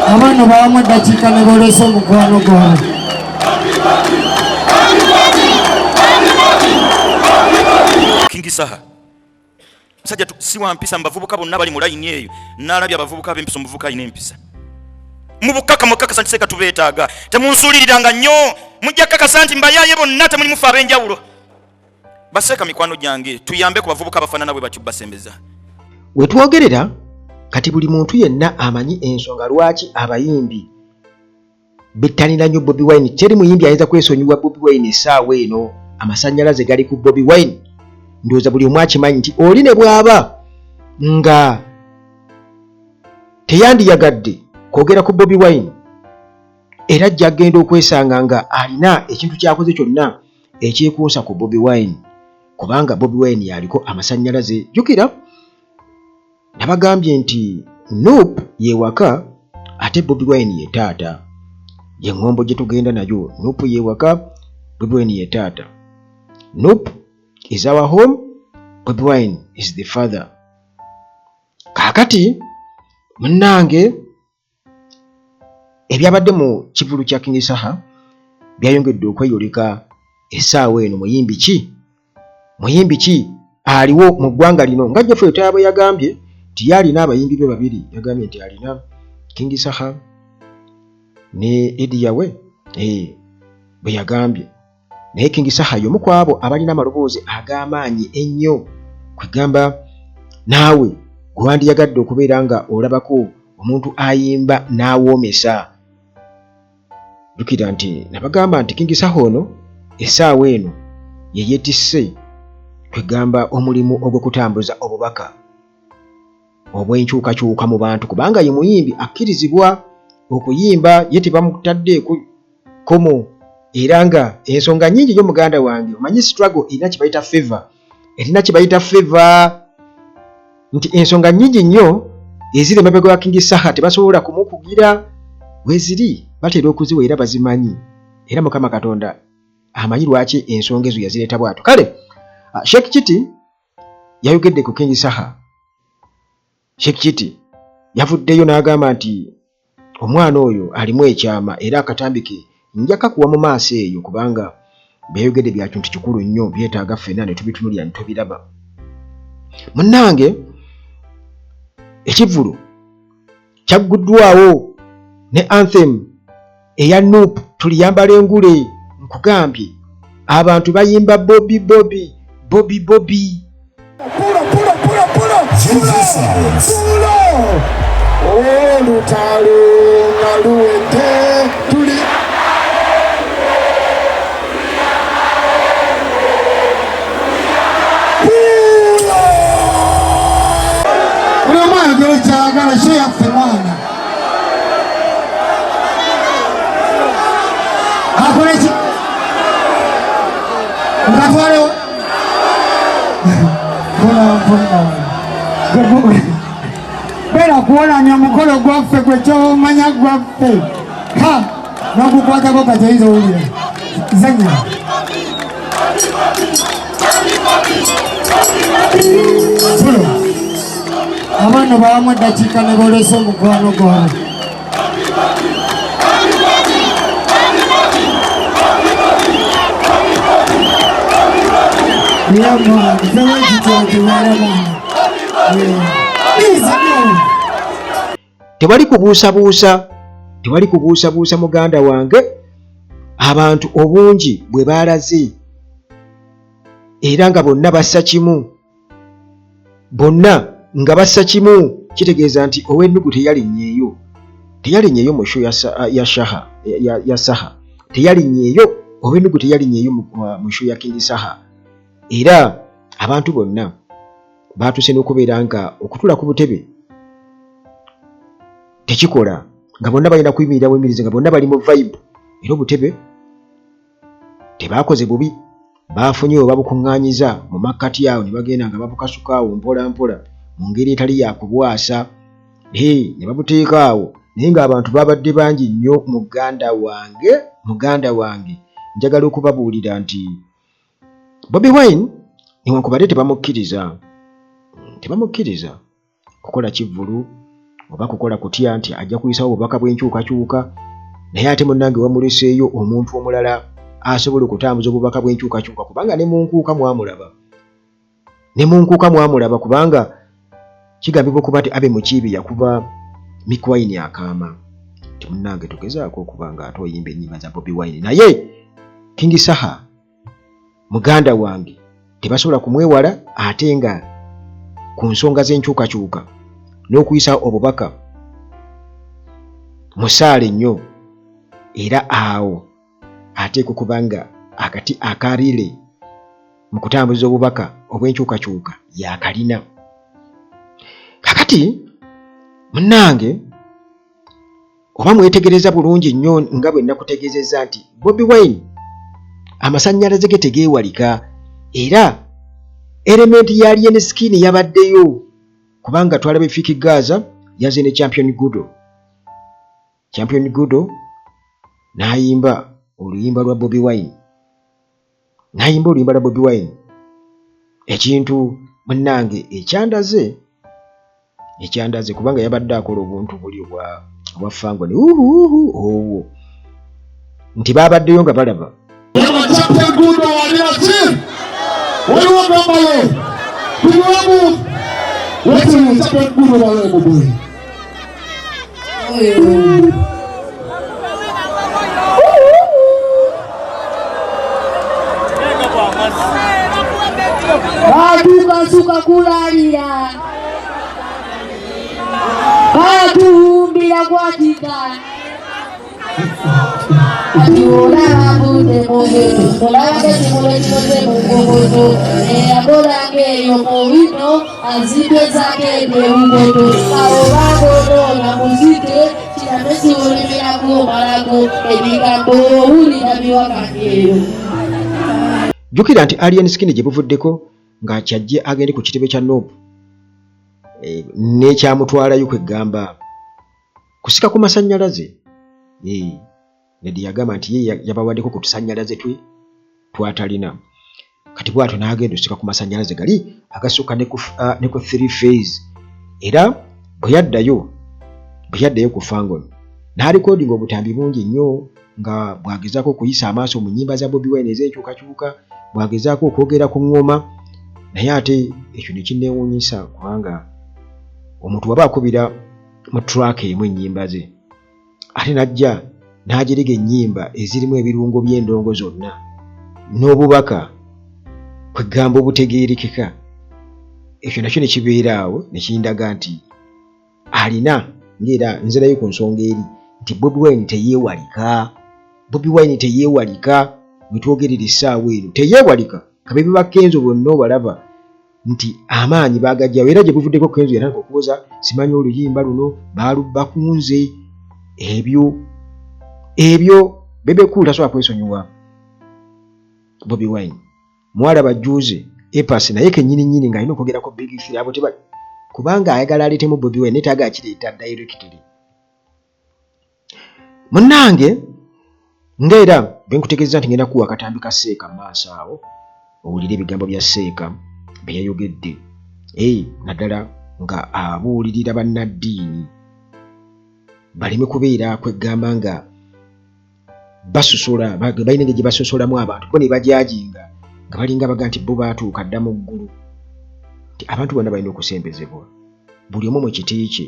Abaana bawamu eddakiika ne boolesa omukwano gwabwe. King Saha musajja si wa mpisa mu bavubuka bonna bali mu layini eyo nalabye abavubuka ab'empisa omuvubuka alina empisa mu bukaka mukakasa nti seeka tubeetaaga temunsuuliriranga nnyo mujja kakasa nti mbayaaye bonna temuli mufe ab'enjawulo baseeka mikwano gyange tuyambe ku bavubuka abafaanana bwe batyo basembeza. Wetwogerera kati buli muntu yenna amanyi ensonga lwaki abayimbi bettanira nnyo Bobi Wine. Teri muyimbi ayinza kwesonyiwa Bobi Wine essaawa eno, amasannyalaze gali ku Bobi Wine. Ndowooza buli omu akimanyi nti oli ne bw'aba nga teyandiyagadde kwogera ku Bobi Wine, era ajja agenda okwesanga nga alina ekintu ky'akoze kyonna ekyekuusa ku Bobi Wine, kubanga Bobi Wine yaliko amasannyalaze. Jjukira nabagambye nti Nup ye waka ate Bobi Wine ye taata, ye ŋŋombo gye tugenda nayo. Nup ye waka, Bobi Wine ye taata. Nup is our home, Bobi Wine is the father. Kaakati munnange Ebyabadde mu kivvulu kya King Saha byayongedde okweyoleka essaawa eno muyimbi ki muyimbi ki aliwo mu ggwanga lino nga Geoffrey Lutaaya bwe yagambye nti ye alina abayimbi be babiri yagambye nti alina King Saha ne Eddy Yawe eh, bwe yagambye. Naye King Saha y'omu ku abo abalina amaloboozi ag'amaanyi ennyo kwegamba naawe gwe wandiyagadde okubeera nga olabako omuntu ayimba n'awoomesa. Jjukira nti nabagamba nti King Saha ono essaawa eno ye yeetisse kwegamba omulimu ogw'okutambuza obubaka obw'enkyukakyuka mu bantu kubanga ye muyimbi akkirizibwa okuyimba ye tebamutaddeeko kkomo era nga ensonga nyingi nyo muganda wange omanyi struggle erina kyebayita favor erina kyebayita favor nti ensonga nyingi nnyo eziri emabega wa King Saha tebasobola kumukugira weziri batera okuziwa era bazimanyi era Mukama Katonda amanyi lwaki ensonga ezo yazireeta bwatyo kale ah, Sheikh Kiti yayogedde ku King Saha Sheikh Kiti yavuddeyo n'agamba nti Omwana oyo alimu ekyama era akatambi ke nja kakuwa mu maaso eyo kubanga byayogedde bya kintu kikulu nnyo byetaaga ffenna ne tubitunulira ne tubiraba. Munnange ekivvulu kyagguddwawo ne anthem eya nup tuliyambala engule nkugambye abantu bayimba bobi bobi bobi bobi Olutalo nga luwedde tuli buli omu ayogera kyayagala kyo yaffe mwana akole ki nkatwalewo beera kuwalanya omukolo gwaffe gwe kyomanya gwaffe ha nogukwatako kati oyinza owulira zanya Pulo abaana bawamu eddakiika ne boolesa omukwano gwabwe. Tewali kubuusabuusa, tewali kubuusabuusa muganda wange, abantu obungi bwe baalaze era nga bonna bassa kimu, bonna nga bassa kimu, kitegeeza nti ow'ennugu teyalinnyeeyo, teyalinnyeeyo mu sho ya Shaha, ya Saha, teyalinnyeeyo, ow'ennugu teyalinnyeeyo mu sho ya King Saha, era abantu bonna baatuuse n'okubeera nga okutula ku butebe tekikola nga bonna balina kuyimirira buyimirizi nga bonna bali mu vibe era obutebe tebaakoze bubi baafunye we babukuŋŋaanyiza mu makkati awo ne bagenda nga babukasuka awo mpola mpola mu ngeri etali ya kubwasa ee ne babuteeka awo naye ng'abantu babadde bangi nnyo muganda wange muganda wange njagala okubabuulira nti Bobi Wine newankubadde tebamukkiriza tebamukkiriza kukola kivvulu oba kukola kutya nti ajja kuyisawo obubaka bw'enkyukakyuka naye ate munnange wamuleseeyo omuntu omulala asobola okutambuza obubaka bw'enkyukakyuka kubanga ne mu nkuuka mwamulaba ne mu nkuuka mwamulaba kubanga kigambibwa okuba nti Abe Mukiibi yakuba Mick Wine akaama nti munnange tugezaako okuba nga ate oyimba ennyimba za Bobi Wine naye King Saha muganda wange tebasobola kumwewala ate nga ku nsonga z'enkyukakyuka n'okuyisa obubaka musaale nnyo era awo ateekwa okuba nga akati akarile mu kutambuza obubaka obw'enkyukakyuka yakalina kakati munnange oba mwetegereza bulungi nnyo nga bwe nakutegeezezza nti Bobi Wine amasannyalaze ge tegeewalika era elementi ya Alien Skin yabaddeyo kubanga twalaba Fik Gaza yaze ne Champion Gudo Champion Gudo n'ayimba oluyimba lwa Bobi Wine n'ayimba oluyimba lwa Bobi Wine ekintu munnange ekyandaze ekyandaze kubanga yabadde akola obuntu buli obwa obwa fangoni uhuuhu obwo nti baabaddeyo nga balaba Batuka kulalira batuwumbira kwatika kati olaba budde mugero olaba ekimulu ekikoze mu nkokoto eyakolanga eyo mu bino azigezako ebyebukoto awo bagonoona muzike kirame siwulimirako omalako ebigambo owulira biwakati eyo. Jjukira nti Alien Skin gye buvuddeko nga kyajje agende ku kitebe kya Nup eh, n'ekyamutwalayo kweggamba kusika ku masannyalaze eh, Nedi yagamba nti ye yabawaddeko ku tusannyalaze twe twatalina kati bwatyo n'agenda osika ku masannyalaze gali agasukka ne ku uh, three phase era bwe yaddayo bwe yaddayo ku fangon n'alikodinga obutambi bungi nnyo nga bw'agezaako okuyisa amaaso mu nnyimba za Bobi Wine ez'enkyukakyuka bw'agezaako okwogera ku ŋŋoma naye ate ekyo ne kinneewuunyisa kubanga omuntu waba akubira mu track emu ennyimba ze ate n'ajja n'ajerega ennyimba ezirimu ebirungo by'endongo zonna n'obubaka kwegamba obutegeerekeka ekyo nakyo ne kibeera awo ne kindaga nti alina ng'era nzirayo ku nsonga eri nti Bobi Wine teyeewalika Bobi Wine teyeewalika wetwogerera essaawa eno teyeewalika kabebi ba Kenzo bonna obalaba nti amaanyi baagajjawo era gye buvuddeko Kenzo yatandika okuwoza simanyi oluyimba luno baalubba ku nze ebyo ebyo Bebe Cool tasobola kwesonyiwa Bobi Wine mwalaba juuzi Apass naye kennyini nnyini ng'alina okwogerako Big Three abo tebali kubanga ayagala aleetemu Bobi Wine naye tayagala kireeta directly munnange ngaera bwe nkutegeeza nti ngenda kuwa akatambi ka seeka mu maaso awo owulire ebigambo bya seeka bye yayogedde ee naddala nga abuulirira bannaddiini baleme kubeera kweggamba nga basosola balina engeri gye basosolamu abantu bo ne bajajinga nga balinga baga nti bo baatuuka dda mu ggulu nti abantu bonna balina okusembezebwa buli omu mu kiti kye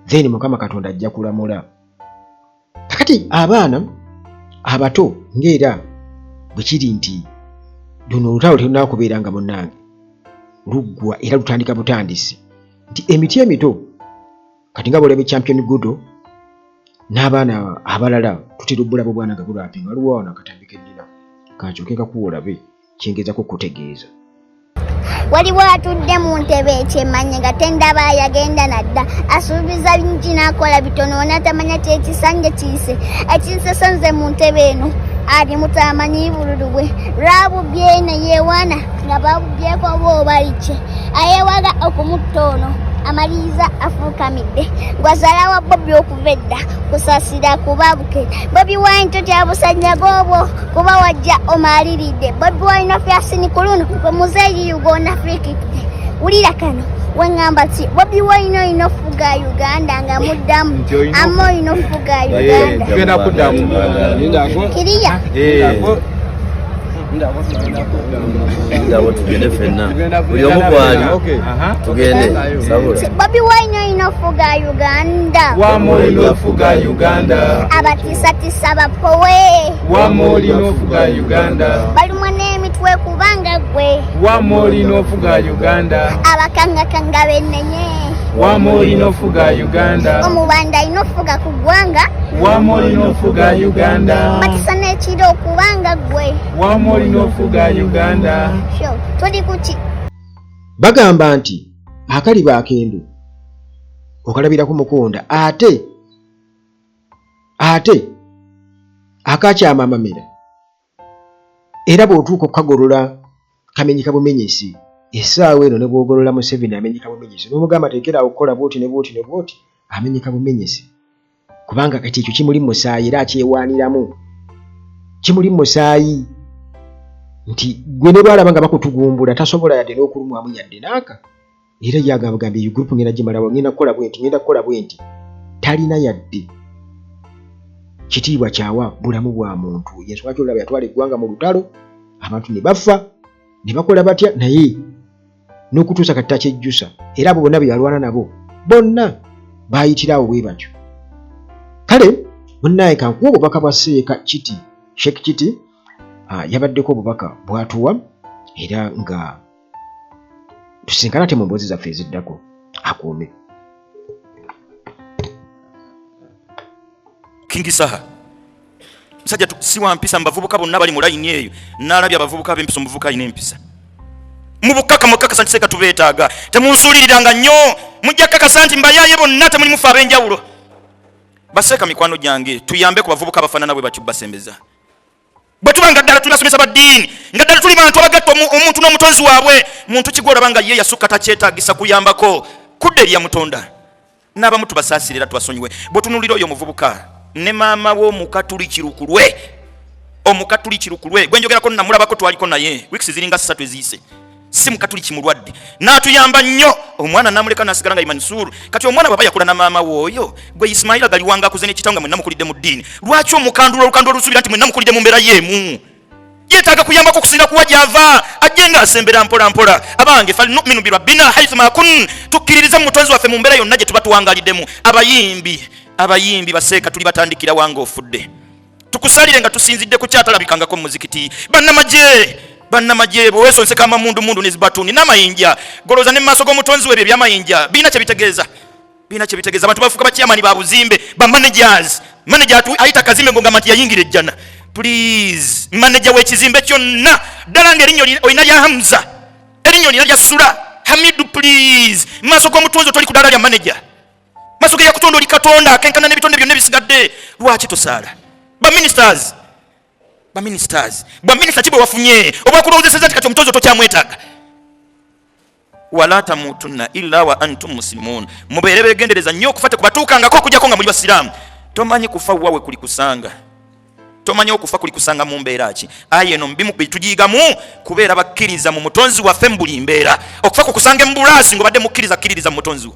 then mukama katonda ajja kulamula kakati abaana abato ngaera bwe kiri nti luno olutalo terunakubeera nga munnange luggwa era lutandika butandisi nti emiti emito kati nga bwolabye champion gudo n'abaana abalala tutera obulaba obwana nga bulapinga waliwo wano akatambi kennina kankyuke nkakuwa olabe kyengezako okukutegeeza Waliwo atudde mu ntebe ekyemanye nga tendaba yagenda nadda asuubiza bingi n'akola bitono onatamanya kyekisanja kiyise ekinsesa nze mu ntebe eno ali mutamanyi bululu bwe lwabubye neyewaana nga babubyeko oba obalikye ayewaga okumutta ono amaliriza afuukamidde gwazala wa bobi okuva edda kusasira kuba buke bobi wine totya busanyaga obwo kuba wajja omaliridde bobi wine of yasini ku luno gwe muzeeyi uganda frikidde Wulira kano weŋŋamba ti Bobi Wine olina ofuga Uganda nga muddamu ama olina ofuga Uganda. Tugenda kuddamu. Kiriya. Ndabo tugende ffenna. Buli omu kwali. Tugende. Sabula. Bobi Wine olina ofuga Uganda. Wama olina ofuga Uganda. Abatiisatiisa bapowe. Wama olina ofuga Uganda. Balumwa n'emitwe kubanga gwe. Wama olina ofuga Uganda. Abakangakanga benenye. Wama olina ofuga Uganda. Omubanda alina ofuga ku ggwanga. Wama olina ofuga Uganda. Batisa n'ekiro kubanga gwe. Wama olina ofuga Uganda. Sure. Tuli ku ki? Bagamba nti akaliba akendo okalabira ku mukonda ate ate akakyama amamera era bw'otuuka okukagolola kamenyeka bumenyesi. Essaawa eno ne bw'ogolola Museveni amenyeka bumenyesi, n'omugamba teekera awo okukola bw'oti ne bw'oti ne bw'oti, amenyeka bumenyesi, kubanga kati ekyo kimuli mu musaayi era akyewaaniramu, kimuli mu musaayi nti gwe ne bw'alaba nga bakutugumbula tasobola yadde n'okulumwamu yadde n'aka. Era ye agamba gambye eyo group ngenda gimalawo, ngenda kukola bwenti, ngenda kukola bwenti. Talina yadde kitiibwa kyawa bulamu bwa muntu. Yensonga kyolaba yatwala eggwanga mu lutalo, abantu ne bafa ne bakola batya, naye n'okutuusa kati takyejjusa. Era abo bonna be yalwana nabo bonna baayitirawo bwe batyo. Kale munnaye kankuwa obubaka bwa Seeka Kiti, Sheikh Kiti yabaddeko obubaka bw'atuwa, era nga tusinkana ate mu mboozi zaffe eziddako. Akuume. King Saha musajja si wa mpisa mu bavubuka bonna bali mu layini eyo. Nalabye abavubuka ab'empisa, omuvubuka alina empisa. Mu bukaka mukakasa nti seeka tubeetaaga, temunsuuliriranga nnyo, mujja kakasa nti mbayaaye bonna temuli mufe ab'enjawulo. Baseeka mikwano gyange, tuyambe ku bavubuka abafaanana bwe batyo basembeza. Bwe tuba nga ddala tuli basomesa ba ddiini, nga ddala tuli bantu abagatta omuntu n'omutonzi waabwe, muntu kigwa olaba nga ye yasukka takyetaagisa kuyambako kudda eri yamutonda. N'abamu tubasaasire era tubasonyiwe. Bw'otunuulira oyo omuvubuka ne maama we omukatuliki lukulwe, omukatuliki lukulwe gwe njogerako namulabako, twaliko naye wiikisi ziringa 3 eziyise, si mukatuliki mulwadde, n'atuyamba nnyo omwana n'amuleka n'asigala nga Imansuru. Kati omwana bw'aba yakula na maama we oyo, gwe Isimayila galiwanga akuze n'ekitawo nga mwenna mukulidde mu ddiini, lwaki omukandula olukandula olusuubira nti mwenna mukulidde mu mbeera y'emu? Yeetaaga kuyambako okusinga kuwa gy'ava ajje ng'asembera mpola mpola. Abange, falnuminu birabbina haithu ma kun, tukkiririze mu mutonzi waffe mu mbeera yonna gye tuba tuwangaliddemu. Abayimbi, abayimbi baseeka tuli batandikira wange ofudde, tukusalire nga tusinzidde ku kyatalabikangako mu muzikiti. Bannamagye, bannamagye bwe weesonseka amamundumundu nezibatuni n'amayinja, golooza ne mu maaso g'omutonzi webyo ebyamayinja birina kye bitegeeza, birina kye bitegeeza. Abantu bafuuka bakyamani ba buzimbe, ba managers. Manager ayita kazimbe ng'ogamba nti yayingira ejjana. Please, manager w'ekizimbe kyonna ddala ng'erinnya olina lya Hamza, erinnya olina lya Sula Hamidu, please, mu maaso g'omutonzi otoli ku ddaala lya manager. Maaso ge yakutonda oli Katonda akenkana n'ebitonde byonna ebisigadde, lwaki tosaala? Baministers, baministers, bwaminisita ki bwe wafunye obwakulowoozeseza nti kati omutonzi otokyamwetaaga? Wala tamutunna illa wa antum muslimun. Mubeere begendereza nnyo okufa tekubatuukangako okujjako nga muli basiraamu. Tomanyi kufa wawe kuli kusanga, tomanyi okufa kuli kusanga mu mbeera ki. Aya eno mubimu byetugiyigamu kubeera bakkiriza mu mutonzi waffe mu buli mbeera. Okufa kukusanga embulaasi ng'obadde mukkiriza, kkiririza mu mutonzi wo.